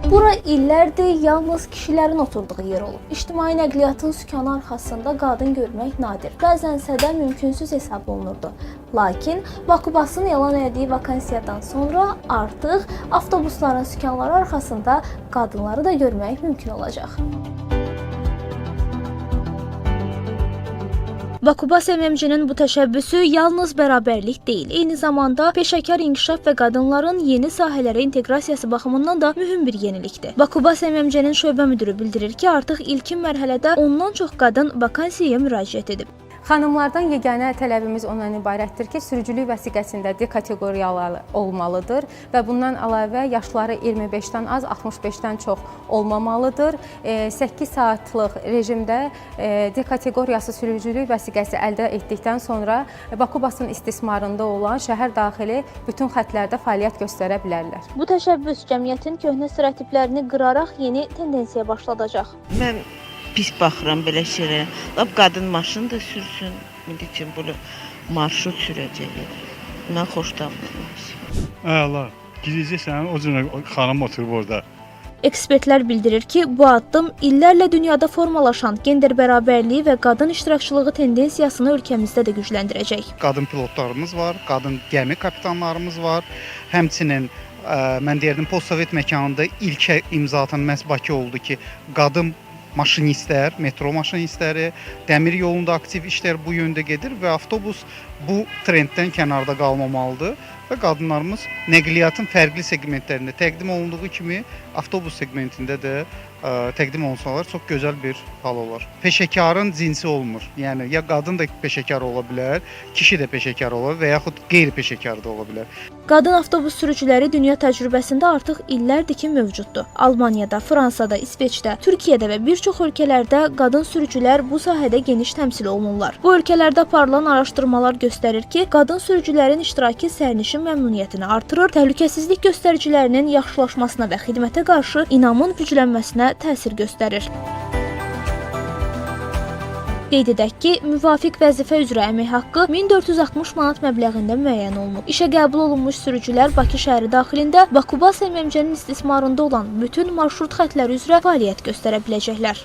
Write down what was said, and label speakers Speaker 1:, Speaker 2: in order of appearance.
Speaker 1: Bura illərdir yalnız kişilərin oturduğu yer olub. İctimai nəqliyyatın sükanı arxasında qadın görmək nadir, bəzənsə də mümkünsüz hesab olunurdu. Lakin Bakubasın elan elədiyi vakansiyadan sonra artıq avtobusların sükanları arxasında qadınları da görmək mümkün olacaq. Bakubas MMC-nin bu təşəbbüsü yalnız bərabərlik deyil, eyni zamanda peşəkar inkişaf və qadınların yeni sahələrə inteqrasiyası baxımından da mühüm bir yenilikdir. Bakubas MMC-nin şöbə müdiri bildirir ki, artıq ilkin mərhələdə ondan çox qadın vakansiyaya müraciət edib.
Speaker 2: Xanımlardan yeganə tələbimiz ondan ibarətdir ki, sürücülük vəsiqəsində D kateqoriyaları olmalıdır və bundan əlavə yaşları 25-dən az, 65-dən çox olmamalıdır. 8 saatlıq rejimdə D kateqoriyası sürücülük vəsiqəsi əldə etdikdən sonra Bakubasın istismarında olan şəhər daxili bütün xətlərdə fəaliyyət göstərə bilərlər.
Speaker 1: Bu təşəbbüs cəmiyyətin köhnə stereotiplərini qıraraq yeni tendensiya başladacaq.
Speaker 3: Mən pis baxıram belə şeylərə. Lap qadın maşın da sürsün. İndi üçün bunu marşrut sürəcək. Mən xoşlanmıram.
Speaker 4: Əla. Girəcəksən, o cür xanım oturub orada.
Speaker 1: Ekspertlər bildirir ki, bu addım illərlə dünyada formalaşan gender bərabərliyi və qadın iştirakçılığı tendensiyasını ölkəmizdə də gücləndirəcək.
Speaker 5: Qadın pilotlarımız var, qadın gəmi kapitanlarımız var. Həmçinin mən deyərdim postsovet məkanında ilkə imza atan məhz Bakı oldu ki, qadın maşinistlər, metro maşinistləri, dəmir yolunda aktiv işlər bu yöndə gedir və avtobus bu trenddən kənarda qalmamalıdır və qadınlarımız nəqliyyatın fərqli seqmentlərində təqdim olunduğu kimi avtobus seqmentində də təqdim olunsalar çox gözəl bir hal olar. Peşəkarın cinsi olmur. Yəni ya qadın da peşəkar ola bilər, kişi də peşəkar ola və yaxud qeyri-peşəkar da ola bilər.
Speaker 1: Qadın avtobus sürücüləri dünya təcrübəsində artıq illərdir ki mövcuddur. Almaniyada, Fransada, İsveçdə, Türkiyədə və bir çox ölkələrdə qadın sürücülər bu sahədə geniş təmsil olunurlar. Bu ölkələrdə aparılan araşdırmalar göstərir ki, qadın sürücülərin iştirakı sərnişin məmnuniyyətini artırır, təhlükəsizlik göstəricilərinin yaxşılaşmasına və xidmətə qarşı inamın güclənməsinə təsir göstərir. Qeyd edək ki, müvafiq vəzifə üzrə əmək haqqı 1460 manat məbləğində müəyyən olunub. İşə qəbul olunmuş sürücülər Bakı şəhəri daxilində Bakubas MMC-nin istismarında olan bütün marşrut xətləri üzrə fəaliyyət göstərə biləcəklər.